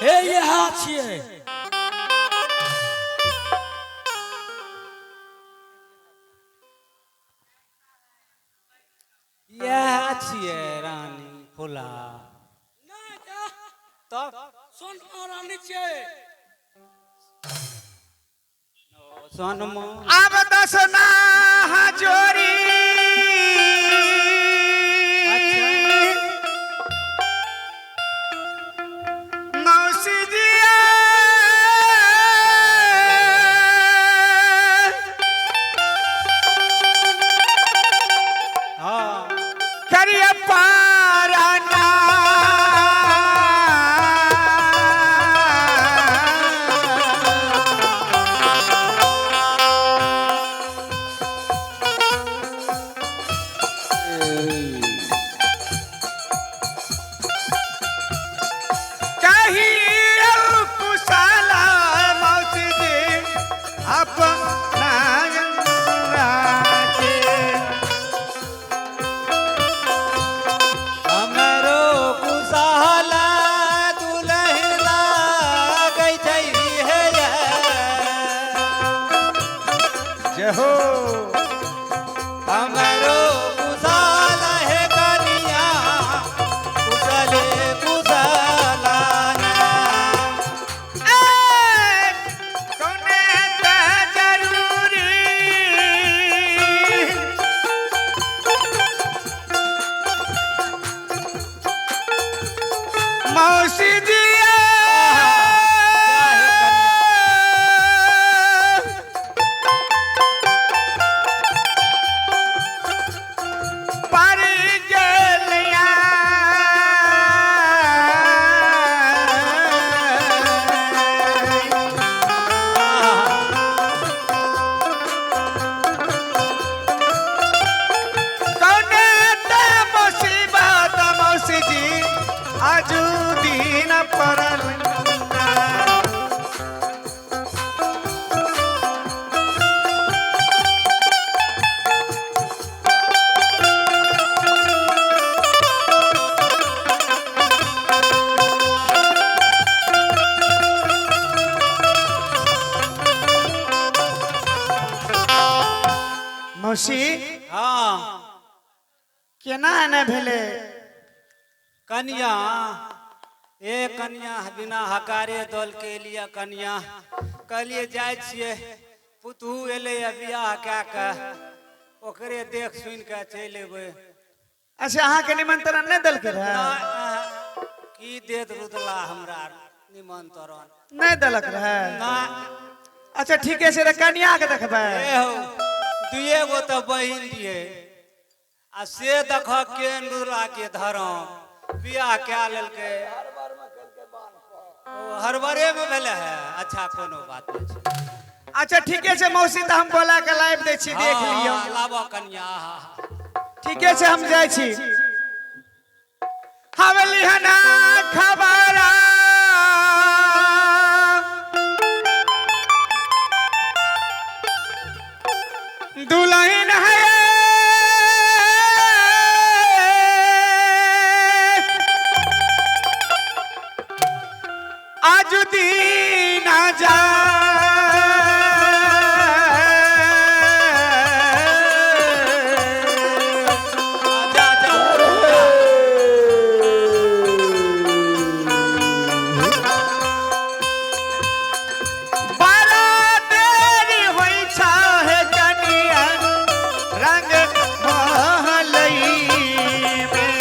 हे इएह छियै। इएह छियै रानी फुला। तब सोनमा रानी छियै। सोनमा आब दसना जोरी। अच्छा। मौसी जी हाँ करिय पाराना। कहियो कुशला मौसी जी अपना के। हमरो कुशला दुलहिन लागै छै हे। जय हो। हमरो कुशला हे कनिया कुशले कुशला। ए, कौने त जरूरी मौसी जी पर गेलिया। कौने त मुसीबत मौसी जी आजू दिन पड़ल। मौसी हाँ केना एना भेलै? कनिया ए कनिया बिना हकारे दल के लिए कनिया कहलिए जाइ छियै, पुतहु एलै बियाह कए कऽ, ओकरे देख सुनि कऽ चलि एबै। अच्छा, अहाँके निमंत्रण नहि देलकै रहए? नहि, की देत रुदला हमरा निमंत्रण? नहि देलक रहए? नहि। अच्छा ठीके छै रे, कनिया के देखबै। ए हौ, दुइए गो तऽ बहिन दियै आ से देख केहन रुदला के धरम बियाह कए लेलकै। ओ हरबरेमे भेलै है। अच्छा कोनो बात नहि छै। अच्छा ठीके छै मौसी, तऽ हम बोला के लाइव दै छी, देख लियौ। हाँ, लाबऽ कनिया। आहा। ठीके छै, हम जाइ छी। हवेली हना खबर दुल्हन है आज दीन जा। जा जा। बड़ा देरी होइ छै कनिया रंग महलई में।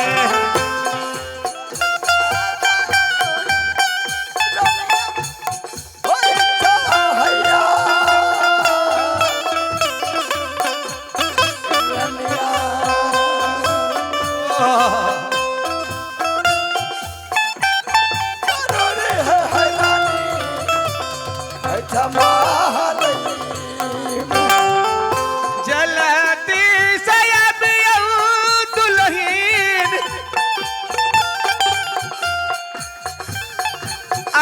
जलती सयब दुल्हीन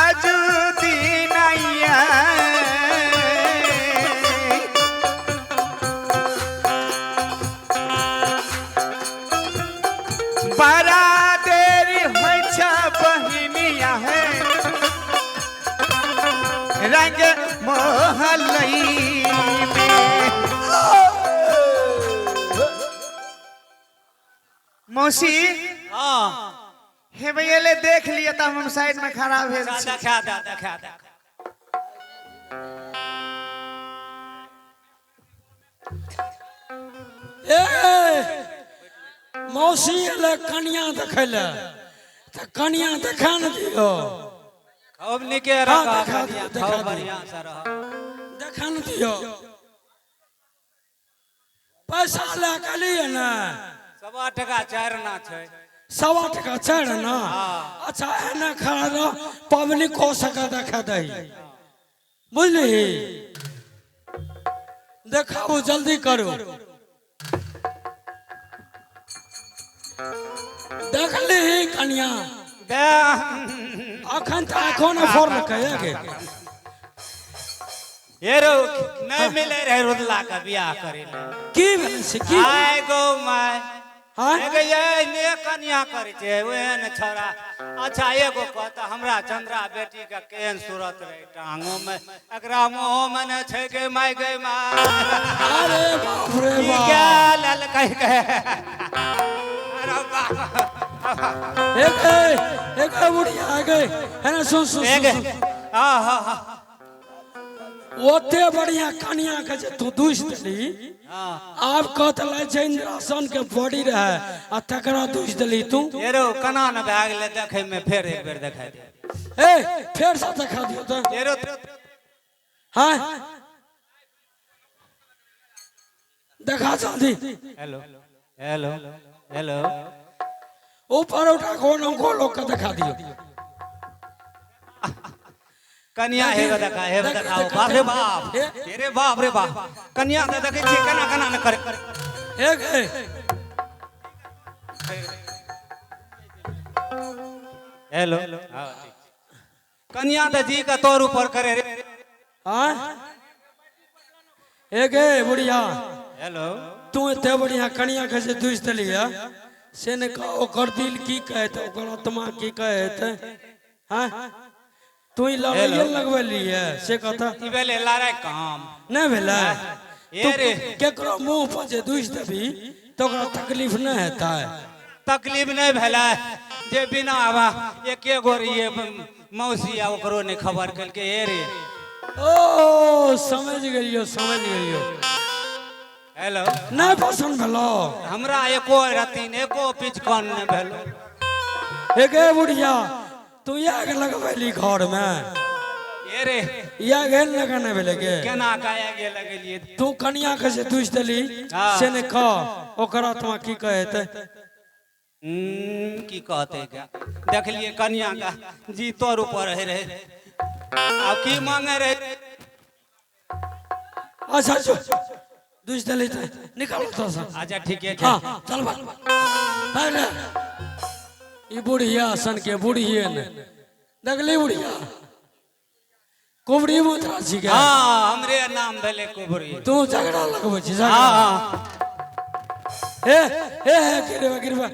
अजुदीनैया। बड़ा देरी होइ छै बहिनिया है। रंग मोहलई में। मौसी हाँ हे भैया ले देख लिया तब हम साइड में खड़ा भेल अच्छा, छी। देखा दे देखा दे। ए मौसी एलै कनिया देखै लए तऽ कनिया देखा ने दियौ। खूब नीके हाँ, रह देखा दियौ, देखा खूब दियौ। बढ़िया से रह। देखा ने दियौ। पैसा लए के एलियै ने? 1.25 टका 4 आना छै। 1.25 टका 4 आना? अच्छा, एना खड़ा रह, पब्लिक हो सके देखा दही, बुझली? देखाबू, जल्दी करू। देखली कनिया? दे। अखन तऽ आँखो ने फोड़लकै गे। हे रौ, नहि मिलै रहै रुदला के बियाह करै लए। की भेल से की? आय गो my. हाँ? एगो ये ने कनिया करै छै ओहन छौड़ा। अच्छा, एगो कहता हमरा चंद्रा बेटी के केहन सूरत रहे, टांगो में एकरा मुँहो में ने छै गे माय, गे my. अरे बाप रे की बाप। के ललकै गे, अरे बाप। एक एक बुढ़िया आ गए है ना, सुन सुन सुन, एगे सुन। हाँ हाँ हाँ। ओते बढ़िया कनिया के जे तू दूसि देली, आब कहत लै छै इंद्रासन के बॉडी रहे आ तकरा दूसि देली तू। ये रो केना ने भए गेलै देखै में, फेर एक बेर देखाइ दे। ए, फेर से देखा दियौ तऽ। ये रो। हाँ, देखा जल्दी। Hello hello hello. ऊपर उठा कोन को लोग के देखा दियौ। कनिया हे देखा, हे देखा, बाप रे बाप, रे बाप रे बाप, कनिया तऽ देखै छियै केना केना ने करे। हे गे। हेलो, कनिया तऽ जी के तोर ऊपर करे रे। हाँ, हे गे बुढ़िया। हेलो। तू एते बढ़िया कनिया के जे दूसि देली है से ने कह, ओकर दिल की कहत, ओकर आत्मा की कहत? हाँ, तू ही लड़ाइए लगबेली है से कहता। ई भेलै लड़ाइ काम। नहि भेलै? ए तू रे। केकरो मुंह पर जे दूसि देबी तऽ ओकरा तकलीफ नहि हेतै? तकलीफ नहि भेलै जे बिना आवा एके गो रहिए मौसी आ ओकरो नहि खबर केलकै हे रे। ओ, समझ गेलियो, समझ गेलियो। हेलो। नहि पसन्द भेलो? हमरा एको रतीन एको पिचकन नहि भेलो। हे गे बुढ़िया, तू आग लगबेली घर में? हे रे। आग हेल लगाने भेलै गे? केना काया गे लगेलिए? तू कनिया के जे दूसि देली से ने कह, ओकर आत्मा की कहत? की कहते गे, देखलिए कनिया का जी तोर ऊपर रहे रहे, आब की मांगे रहे? अच्छा, जो दूसि देली तऽ निकालो तो से। अच्छा, ठीके छै। हाँ, चल बा पहले ई बुढ़िया सन के बुढ़िए ने देखली, बुढ़िया कुबड़ी मुद्रा छी के। हाँ, हमरे नाम भेलै कुबरी। तू झगड़ा लगबै छी झगड़ा। हाँ। हे हे हे, गिरबा गिरबा।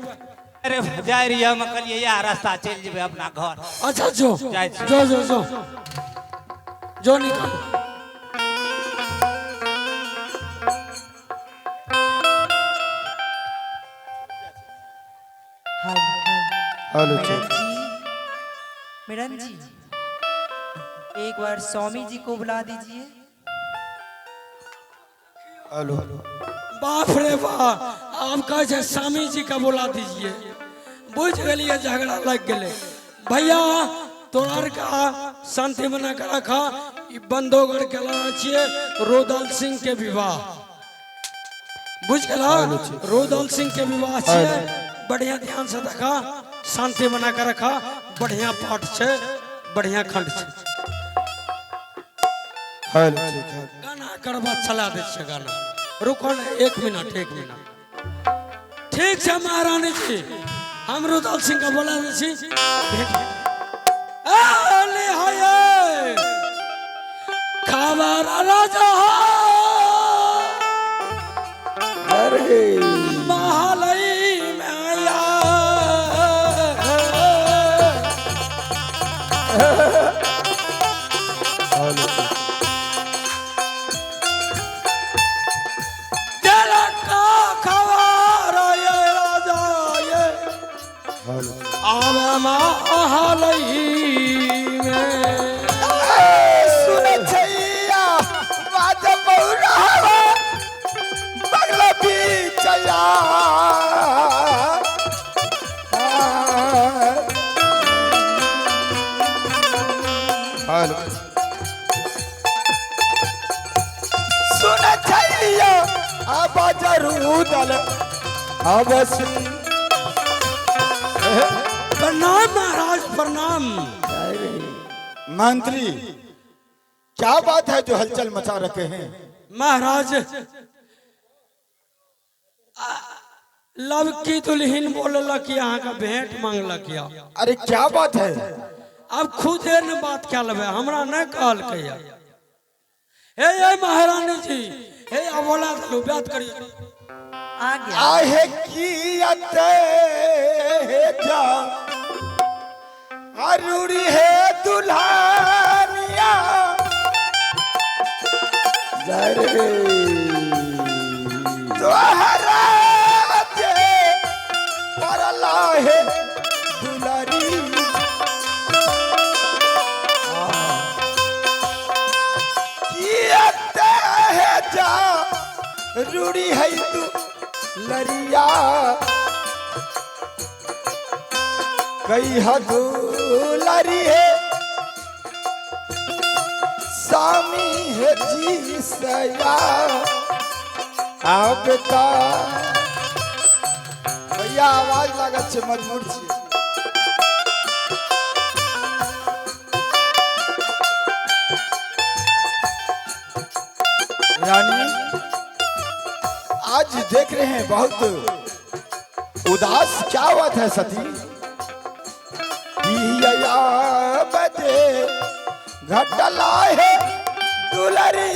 अरे, जाइ रहियै हम, कहलियै इएह रास्ता चलि जेबै अपना घर। अच्छा, जो। जाइ छी। जो जो जो जो, निकाल। हेलो। मिलन जी, मिलन जी, एक बार स्वामी जी को बुला दीजिए। हेलो। बाप रे बाप, आब कहै छै स्वामी जी के बुला दीजिए। बुझि गेलियै, झगड़ा लागि गेलै। भैया, तोरा का शांति बना के रख। ई बंदोगढ़ के लड़ा छियै रोदल सिंह के विवाह, बुझ गेला? रोदल सिंह के विवाह छियै। बढ़िया ध्यान से देखा, शांति बना के रखा। बढ़िया पाठ छै, बढ़िया खंड छै। हेलो, ठीक है। गाना करबा चला दै छियै गाना। रुको ने, एक मिनट, एक मिनट। ठीक छै महारानी जी, हम रुदल सिंह के बोला दै छी। भेट ए, हाय खबर राजा अरे। महालई में आया। देलक खबर ये राजा ये आवे महलई में। सुनै छैया बाज बौरावा बगला बीचया। हेलो। सुन छैया आवाज रूदल अवश्य। प्रणाम महाराज, प्रणाम। मंत्री, क्या बात है जो हलचल मचा रखे हैं? महाराज, लव की दुल्हन बोललक अहाँ का भेंट मांगलक या। अरे, क्या बात है? अब खुदे ने बात क्या लेबै, हमरा नहीं कहलकै या। हे हे महारानी जी, हे अब बोला देलू, बात करियो। आ गया। आहे कियते हे जा अरूरी है दुल्हनिया जय रे। तोहरा जे परला है दुलारी कियते हे जा रूड़ी है दुलरिया कई दुलरी है सामी है जी सया आप ता भैया आवाज लागत छै, मजबूर छी। रानी, आज देख रहे हैं बहुत उदास, क्या बात है सती? किया बजे घटला है दुलरी।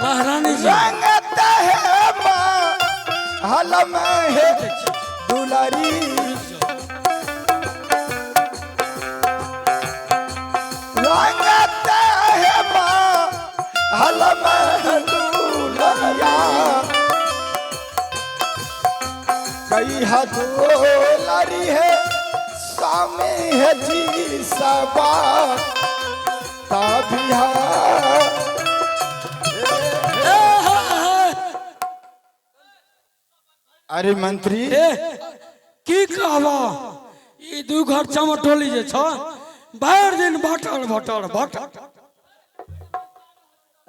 महारानी जी। रंगत है हल में है दुलारी रंगत है हल में है दुलरिया कई दुलारी है सामे है जी सबा ताबिया। ए, हे, हे, अरे मंत्री। ए, की कहबा, ई दू घर चमटोली जे छ, भरि दिन बटर बटर बटर।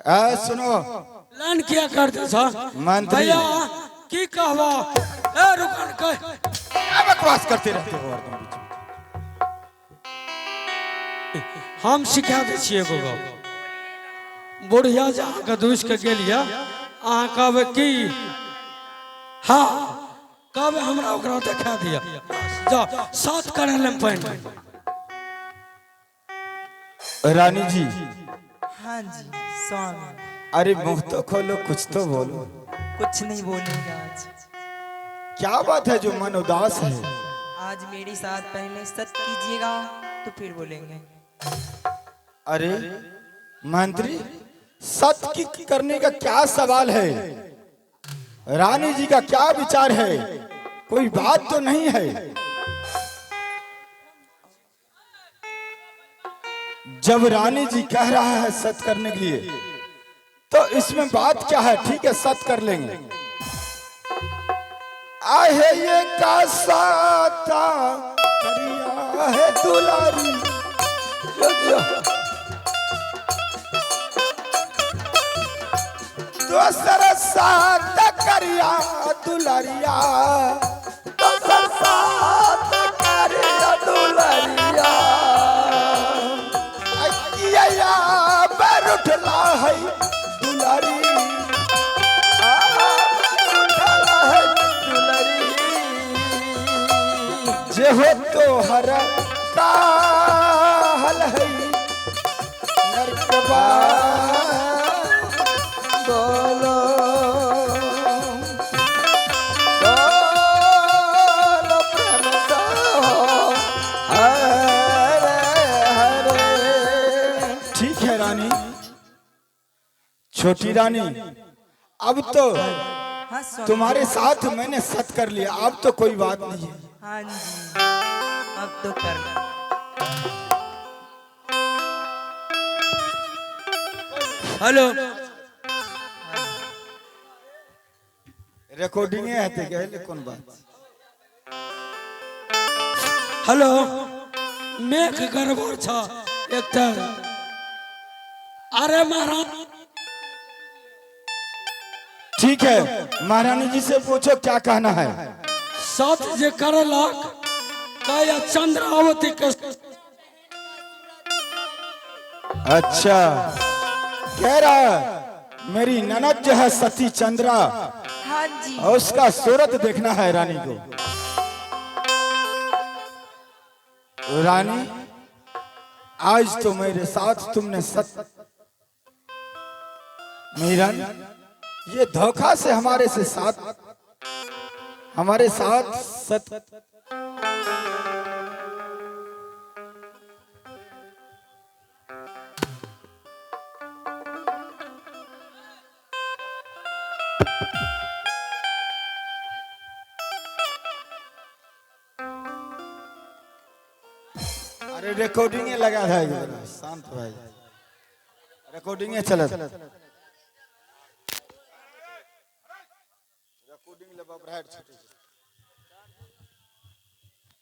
ए, सुनो। लाइन किया करते छ? मंत्री। भैया, की कहबा, ए रुकन कह। क्या बकवास करते रहते हो हरदम बीच में? हम सिखा दै छियै एगो गप। बुढ़िया जे अहाँके दूसि के गेल यऽ, अहाँ कहबै की? हाँ, कहबै हमरा ओकरा देखा दिअ, जाओ सात करै लए पानि। रानी जी। हाँ जी स्वामी। अरे, मुंह तो खोलो, कुछ तो बोलो। कुछ नहीं बोलेंगे आज। क्या बात है जो मन उदास है? आज मेरे साथ पहले सत कीजिएगा तो फिर बोलेंगे। अरे मंत्री, सत की करने का क्या सवाल है? रानी जी का क्या विचार है? कोई बात तो नहीं है। जब रानी जी कह रहा है सत करने के लिए, तो इसमें बात क्या है? ठीक है, सत कर लेंगे। आहे ये का साता करिया है दुलारी जो दोसर सात करिया दुलारिया दोसर सात करिया दुलरिया। किया बर उठला है दुलारी। उठला है दुलरी। जे हो तोहर काहल है नरकबा। बोलो बोलो प्रेम से हो। छोटी रानी, अब तो हाँ स्वामी। तुम्हारे साथ मैंने सत कर लिया, अब तो कोई बात नहीं है। हाँ जी, अब तो कर लिया। हेलो। रिकॉर्डिंग है ते कहले कौन बात। हेलो, मेघ गड़बड़ छ एकटा। अरे महाराज, ठीक है, महारानी जी से पूछो क्या कहना है। सत जे करलक कया चंद्रावती के। अच्छा, कह रहा है मेरी ननद जो है सती चंद्रा, हाँ जी, और उसका सूरत देखना है रानी को। रानी, आज तो मेरे साथ तुमने सत, मीरन ये धोखा से हमारे से साथ, हमारे साथ सत। अरे रिकॉर्डिंग लगा था, शांत भाई, रिकॉर्डिंग चलत। रिकॉर्डिंग ले बाबराहट छूटे।